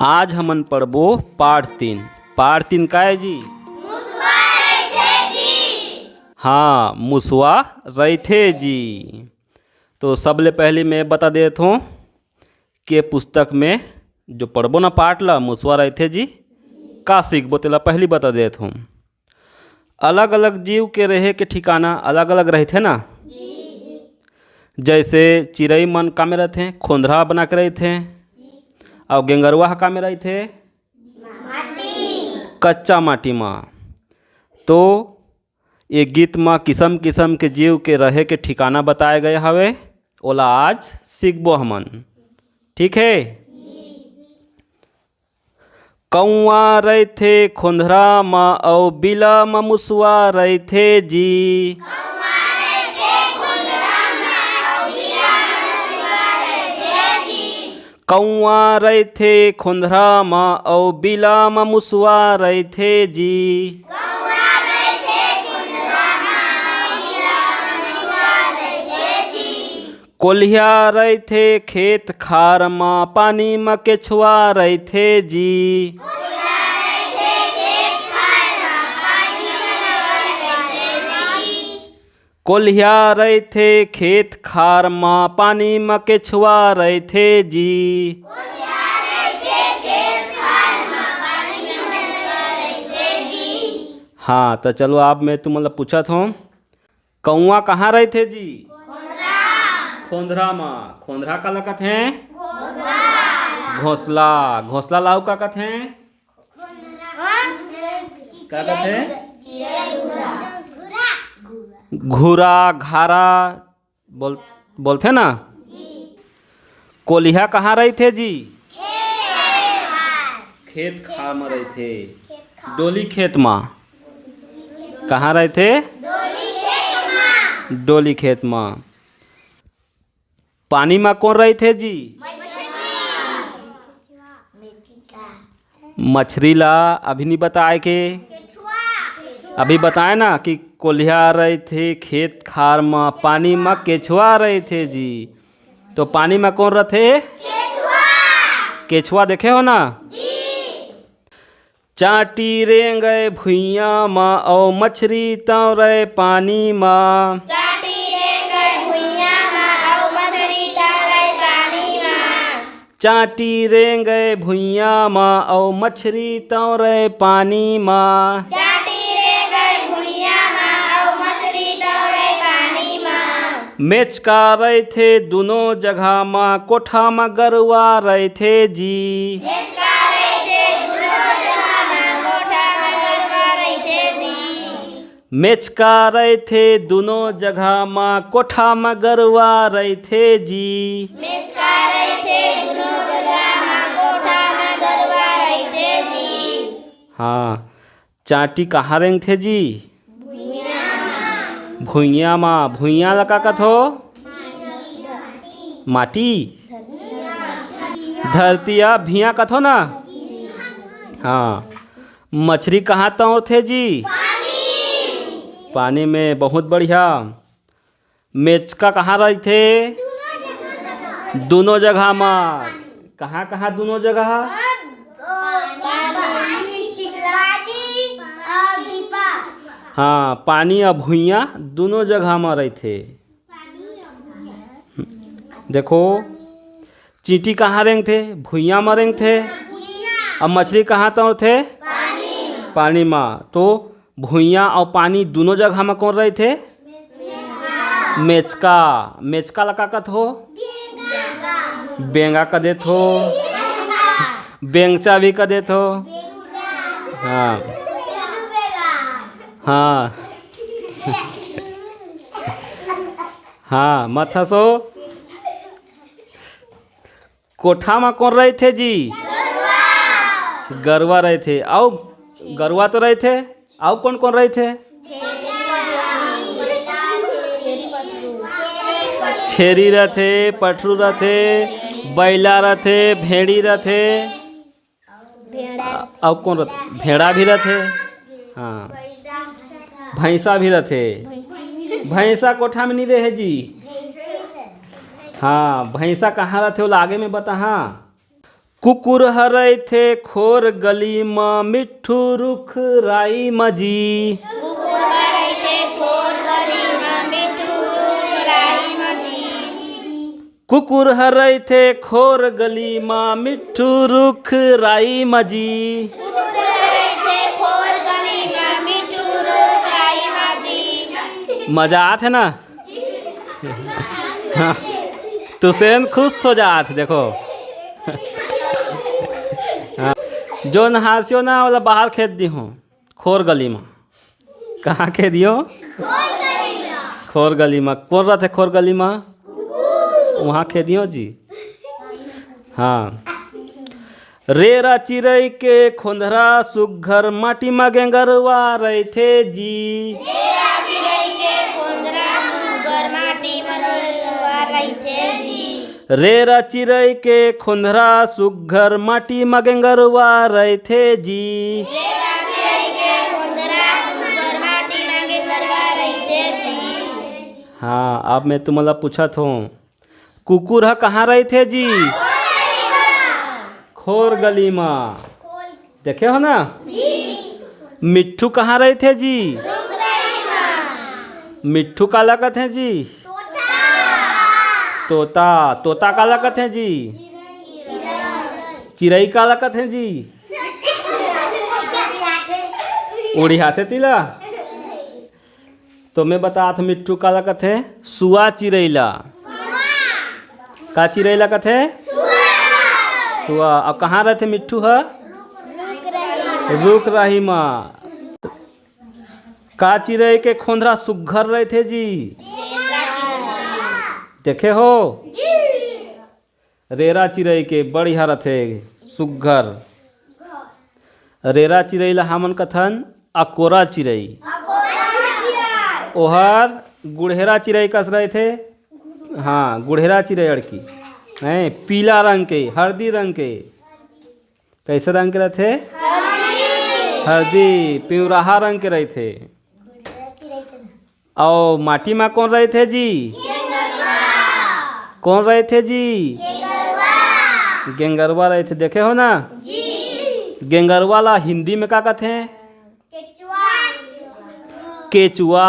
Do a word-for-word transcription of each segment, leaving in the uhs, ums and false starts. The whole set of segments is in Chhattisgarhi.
आज हमन पढ़बो पाठ तीन। पाठ तीन काय जी? हाँ, मुसवा रहिथे जी। तो सबले पहली मैं बता देत हों कि पुस्तक में जो पढ़बो ना पाठ ला, मुसवा रहिथे जी, का सीखबो तेला पहली बता देत हों। अलग-अलग जीव के रहे के ठिकाना अलग-अलग रहिथे ना। जैसे चिरई मन का में रहिथे, खोंधरा बना के रहिथे, अउ गेंगरवा ह का में रहिथे, कच्चा माटी मा। तो ये गीत मा किसम किसम के जीव के रहे के ठिकाना बताए गए हवे, ओला आज सीखबो हमन। ठीक है? कौआ रहिथे खोंधरा म अउ बिला म मुसवा रहिथे जी। कौआ रहिथे खोंधरा म अउ बिला म मुसवा रहिथे जी। कोल्हिया रहिथे खेत खार म, पानी म केछुआ रहिथे जी। कोल्हिया रहिथे खेत खार म, पानी म केछुआ रहिथे जी। हाँ, त चलो, अब मैं तुमन ल पूछत हों, कौआ कहाँ रहिथे जी? खोंधरा म। खोंधरा काला कथे? घोंसला। घोंसला ला अउ का कथे? का कथे? घुरा, घारा बोल, बोलथे ना। कोलिहा कहाँ रहिथे जी? खेत खार म रहिथे। डोली खेत म। कहाँ रहिथे? डोली खेत म। पानी म कोन रहिथे जी? मछरी ला अभी नहीं बताए के, अभी बताए ना कि कोलिहा रहिथे खेत खार म, पानी म केछुआ रहिथे जी। तो पानी म कोन रथे? केछुआ देखे हो ना? चांटी रेंगय भुइयां म अउ मछरी तौरय पानी म। चांटी रेंगय भुइयां म अउ मछरी तौरय पानी म। चांटी रेंगय भुइयां म अउ मछरी तौरय पानी म। चांटी रेंगय भुइयां म अउ मछरी तौरय पानी म। मेचका रहिथे दुनो जगह म, कोठा म गरुआ रहिथे जी। मेचका रहिथे दुनो जगह म, कोठा म गरुआ रहिथे जी। मेचका रहिथे दुनो जगह म, कोठा म गरुआ रहिथे जी। मेचका रहिथे दुनो जगह म, कोठा म गरुआ रहिथे जी। हाँ, चांटी कहाँ रेंगथे जी? भुइयां म। भुइयां ला का कथो? माटी? धरती या भिया कथो ना? हाँ। मछरी कहाँ तौरथे जी? पानी में। बहुत बढ़िया। मेचका कहाँ रहिथे? दुनो जगह म। कहाँ कहाँ दुनो जगह? हाँ, पानी अउ भुइयां दुनो जगह म रहिथे। देखो, चींटी कहाँ रेंगथे? भुइयां म रेंगथे। अउ मछरी कहाँ तौरथे? पानी म। तो भुइयां अउ पानी दुनो जगह म कोन रहिथे? मेचका। मेचका ला का कथो? बेंगा कह देथो। बेंगचा भी कह देथो। हाँ। हाँ। हाँ, मत हंसो। कोठा म कोन रहिथे जी? गरुआ रहिथे। अउ गरुआ तो रहिथे, अउ कोन कोन रहिथे? छेरी रहिथे, पठरू रहिथे, बइला रहिथे, भेड़ी रहिथे। अउ कोन रहिथे? भेड़ा भी रहिथे। हाँ, भैंसा भी रहिथे। भैंसा कोठा में नहीं रहे जी। हाँ, भैंसा कहाँ रथे, ओला आगे में बताहा। कुकुर ह रहिथे खोर गली म, मिट्ठू रुख राई म जी। कुकुर ह रहिथे खोर गली म, मिट्ठू रुख राई म जी। कुकुर ह रहिथे खोर गली म, मिट्ठू रुख राई म जी। कुकुर ह रहिथे खोर गली म, मिट्ठू रुख राई म जी। मजा आथे ना? हाँ, तुसेन खुश हो जात, देखो। हाँ, जोन हाँसियो ना, ओला बाहर खेद दिहूँ, खोर गली म। कहाँ खेदियो? खोर गली म। कोन रथे खोर गली म? वहाँ खेदियो जी। हाँ। रेरा चिरई के खोंधरा सुग्घर माटी म गेंगरवा रहिथे जी। रेरा चिरई के खोंधरा सुग्घर माटी म गेंगरवा रहिथे जी। रेरा चिरई के खोंधरा सुग्घर माटी म गेंगरवा रहिथे जी। रेरा चिरई के खोंधरा सुग्घर माटी म गेंगरवा रहिथे जी। हाँ, अब मैं तुमन ला पूछत हूँ, कुकुर ह कहाँ रहिथे जी? खोर गली म। देखे हो ना? मिट्ठू कहाँ रहिथे जी? मिट्ठू काला कथे जी? तोता। तोता काला कथे जी? चिरई काला कथे जी? उड़िहाथे तिला। तो मैं बतात, मिट्ठू काला कथे? सुआ चिरई ला। का चिरई ला कथे? सुआ। अउ कहाँ रहिथे मिट्ठू ह? रुख राही म। का चिरई के खोंधरा सुग्घर रहिथे जी? देखे हो? रेरा चिरई के बढ़िया रथे, सुग्घर। रेरा चिरई ला हमन कथन अकोरा चिरई। ओहर गुड़हेरा चिरई कस रहिथे। हाँ, गुड़हेरा चिरई अड़की। हैं, पीला रंग के, हरदी रंग के। कैसे रंग के रहिथे? हरदी, पिंवराहा रंग के रहिथे। अउ माटी म कोन रहिथे जी? कोन रहिथे जी? गेंगरवा रहिथे। देखे हो ना? गेंगरवा ला हिंदी में का कथे? केचुआ।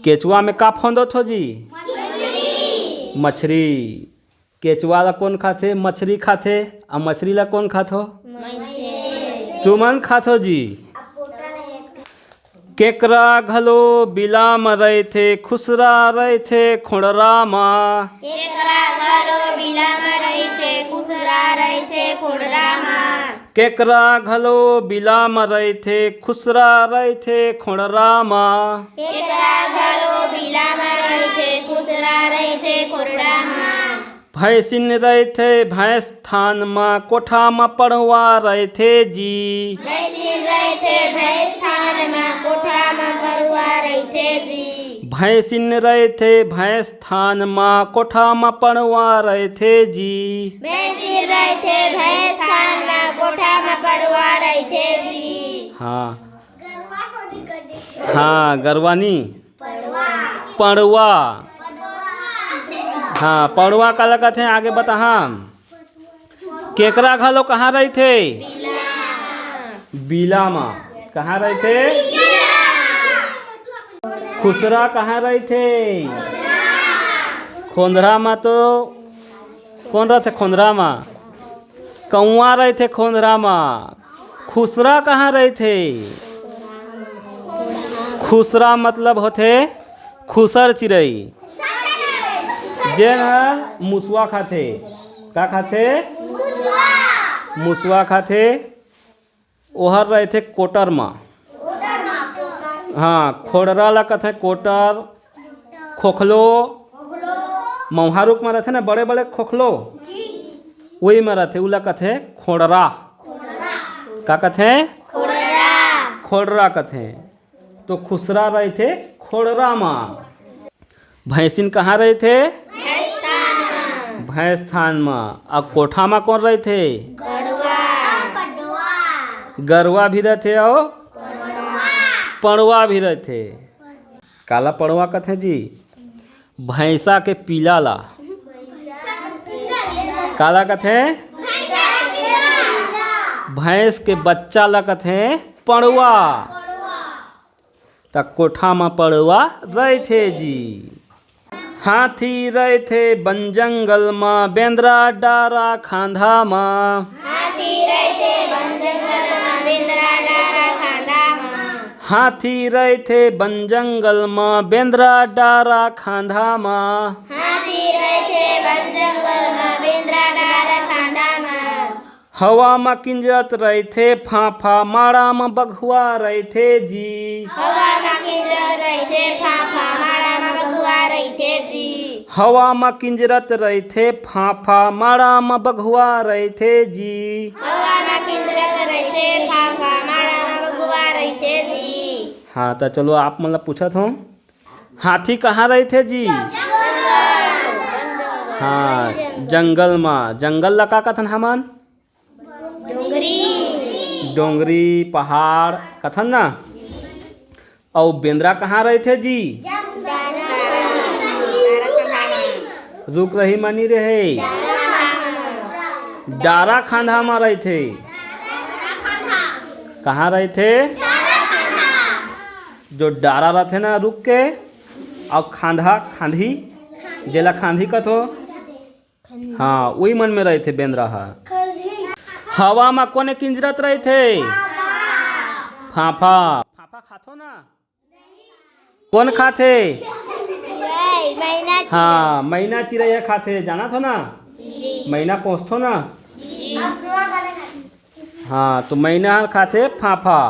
केचुआ में का फंदत हो जी? मछरी। केचुआ ला कोन खाथे? मछरी खाथे। अउ मछरी ला कोन खाथो? तुमन खाथो जी। केकरा घलो बिला म रहिथे, खुसरा रहिथे खोंड़रा म। केकरा घलो बिला म रहिथे, खुसरा रहिथे खोंड़रा म। केकरा घलो बिला म रहिथे, खुसरा रहिथे खोंड़रा म। केकरा घलो बिला म रहिथे, खुसरा रहिथे खोंड़रा म। भैंसिन रहिथे भैंस थान म, कोठा म पड़वा रहिथे जी। भैंसिन रहिथे भैंस थान म, कोठा म पड़वा रहिथे जी। भैंसिन रहिथे भैंस थान म, कोठा म पड़वा रहिथे जी। भैंसिन रहिथे भैंस थान म, कोठा म पड़वा रहिथे जी। हाँ। हाँ, गरवा नी। पड़वा। हाँ, पड़वा काला कथे, आगे बताहा। केकरा घलो कहाँ रहिथे? बिला म। कहाँ रहिथे? खुसरा कहाँ रहिथे? खोंधरा म। तो कोन रहिथे खोंधरा म? कौआ रहिथे खोंधरा म। खुसरा कहाँ रहिथे? खुसरा मतलब होथे खुसर चिरई, जेन ह मुसवा खाथे। का खाथे? मुसवा खाथे। ओहर रहिथे कोटर म। हाँ, खोंड़रा ला कथे कोटर, खोखलो, मउहा रुख म रहिथे ना, बड़े-बड़े खोखलो, उही म रहिथे, उला कथे खोंड़रा। का कथे? खोंड़रा कथे। तो खुसरा रहिथे खोंड़रा म। भैंसिन कहाँ रहिथे? भैंस थान म। अउ कोठा म कोन रहिथे? गरवा भी रहिथे अउ पड़वा भी रहिथे। काला पड़वा कथे जी? भैंसा के पीला ला काला कथे? भैंस के बच्चा ला कथे पड़वा। त कोठा म पड़वा रहिथे जी। हाथी रहिथे बन जंगल म, बेंदरा डारा खांधा म। हाथी रहिथे बन जंगल म, बेंदरा डारा खांधा म। हाथी रहिथे बन जंगल म, बेंदरा डारा खांधा म। हाथी रहिथे बन जंगल म, बेंदरा डारा खांधा म। हवा म किंजरत रहिथे फांफा, माड़ा म बघवा रहिथे जी। हवा म किंजरत रहिथे फांफा, माड़ा म बघवा रहिथे जी। हवा म किंजरत रहिथे फांफा, माड़ा म बघवा रहिथे जी। हवा म किंजरत रहिथे फांफा, माड़ा म बघवा रहिथे जी। हाँ, त चलो आप मन ला पूछत हौं, हाथी कहाँ रहिथे जी? हाँ, जंगल म। जंगल ला का कथन हमन? डोंगरी। डोंगरी, पहाड़ कथन ना। अउ बेंदरा कहाँ रहिथे जी? रुख रही म नी रहे। डारा खांधा म रहिथे। कहाँ रहिथे? जो डारा रहिथे ना रुख के, अउ खांधा, खांधी, जेला खांधी कथो। हाँ, उही मन में रहिथे बेंदरा ह। हवा म कोन किंजरत रहिथे? फांफा। फांफा खाथो ना? कोन खाथे? चिरई, मैना चिरई। हाँ, मैना चिरई ह खाथे, जानत हो ना? जी। मैना पोंसथो ना? जी। हाँ, तो मैना ह खाथे फांफा।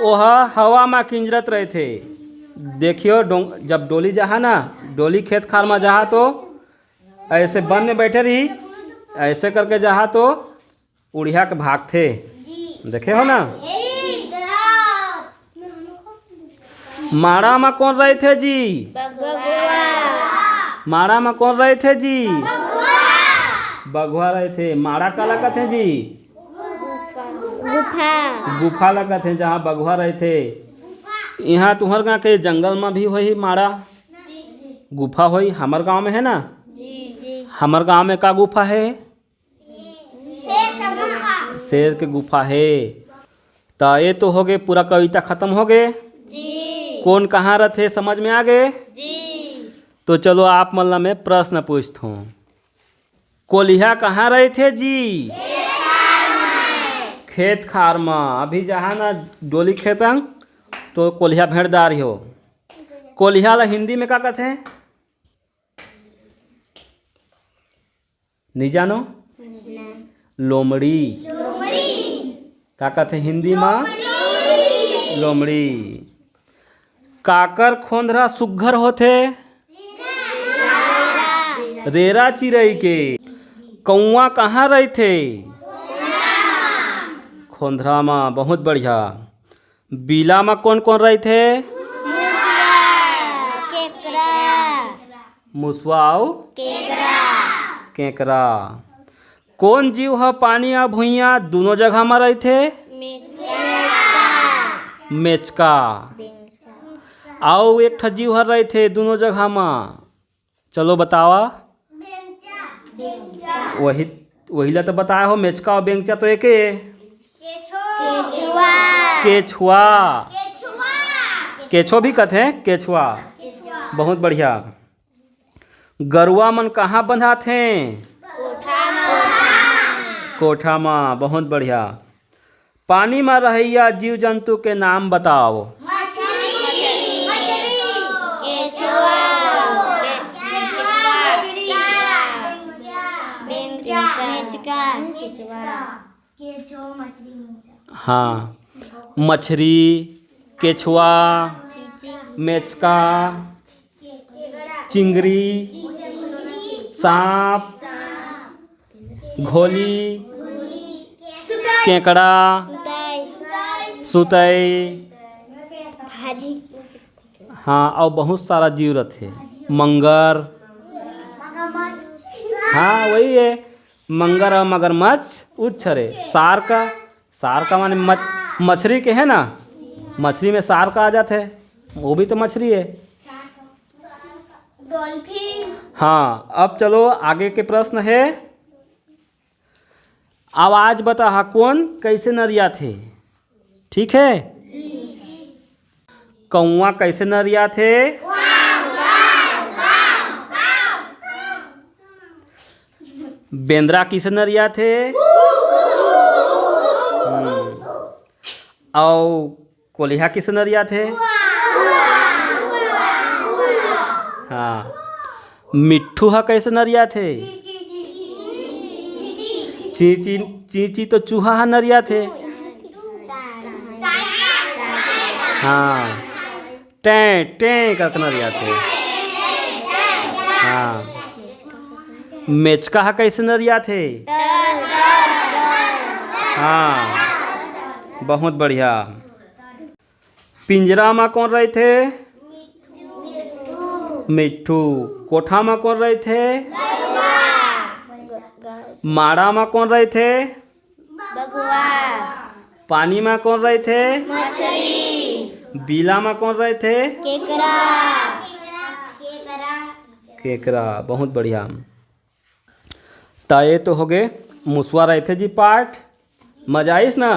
ओह हवा म किंजरत रहिथे। देखियो, डोंग-, जब डोली जाहा ना, डोली खेत खार म जाहा तो ऐसे बन में बैठे रही, ऐसे करके जाहा तो उड़िया के भागथे। देखे हो ना? माड़ा म कोन रहिथे जी? बघवा। माड़ा म कोन रहिथे जी? बघवा। बघवा रहिथे। माड़ा काला कथे जी? गुफा। गुफा ला कथे, जहाँ बघवा रहिथे। इहाँ तुँहर गाँव के जंगल म भी होही माड़ा? गुफा होही, हमर गाँव में हे ना? जी। हमर गाँव में का गुफा हे? शेर के गुफा हे। त ये तो होगे पूरा कविता खतम होगे। जी। कोन कहाँ रथे समझ में आगे? जी। तो चलो आप मन ला मैं प्रश्न पूछथों, कोलिहा कहाँ रहिथे जी? खेत खार म। अभी जाहा ना डोली खेतन तो कोलिहा भेंट डारही हो। कोलिहा ला हिंदी में का कथे? नइ जानो? ना। लोमड़ी। लोमड़ी। का कथे हिंदी म? लोमड़ी। लोमड़ी। काकर खोंधरा सुग्घर होथे? रेरा चिरई के। कौआ कहाँ रहिथे? खोंधरा म। बहुत बढ़िया। बिला म कोन कोन रहिथे? केकरा। मुसवा अउ? केकरा। केकरा। कोन जीव ह पानी अउ भुइयां दूनों जगह म रहिथे? मेचका। मेचका। बेंगचा। अउ एक ठा जीव ह रहिथे दूनों जगह म। चलो बतावा। बेंगचा। वही, वही ला तो बताए हो, मेचका अउ बेंगचा तो एके। केछो। केछुआ। केछुआ। केछुआ। केछो भी कथे, केछुआ। केछुआ। बहुत बढ़िया। गरुवा मन कहाँ बंधाथे? कोठा म। कोठा म, बहुत बढ़िया। पानी म रहइया जीव जंतु के नाम बताव। मछरी। मछरी। केछुआ। केछुआ। बेंगचा। मेचका। केछुआ। केछो, मछरी, मेचका। हाँ, मछरी, केछुआ, मेचका, चिंगरी, सांप, घोली, केकड़ा, सुतई। भाजी। हाँ, अउ बहुत सारा जीव रथे। मंगर। हाँ, वही हे। मंगर अउ मगरमच्छ उच्छरे। शार्क, शार्क माने मछ-, मछरी के हे ना? मछरी में शार्क आ जाथे। वो भी तो मछरी हे। डॉल्फिन। हाँ, अब चलो आगे के प्रश्न हे, आवाज बताहा कोन कइसे नरियाथे? ठीक हे, कौआ कइसे नरियाथे? बेंदरा कइसे नरियाथे? हम्म। अउ कोलिहा कइसे नरियाथे? हाँ। मिट्ठू ह कइसे नरियाथे? चींची, चींची तो चूहा ह नरियाथे। हाँ। टें, टें करके नरियाथे। हाँ। मेचका ह कइसे नरियाथे? हाँ, बहुत बढ़िया। पिंजरा म कोन रहिथे? मिट्ठू। कोठा म कोन रहिथे? माड़ा म कोन रहिथे? बघवा। पानी म कोन रहिथे? मछली। बीला म कोन रहिथे? केकरा। केकरा। बहुत बढ़िया। त ये तो होगे मुसवा रहिथे जी पाठ। मजा आइस ना?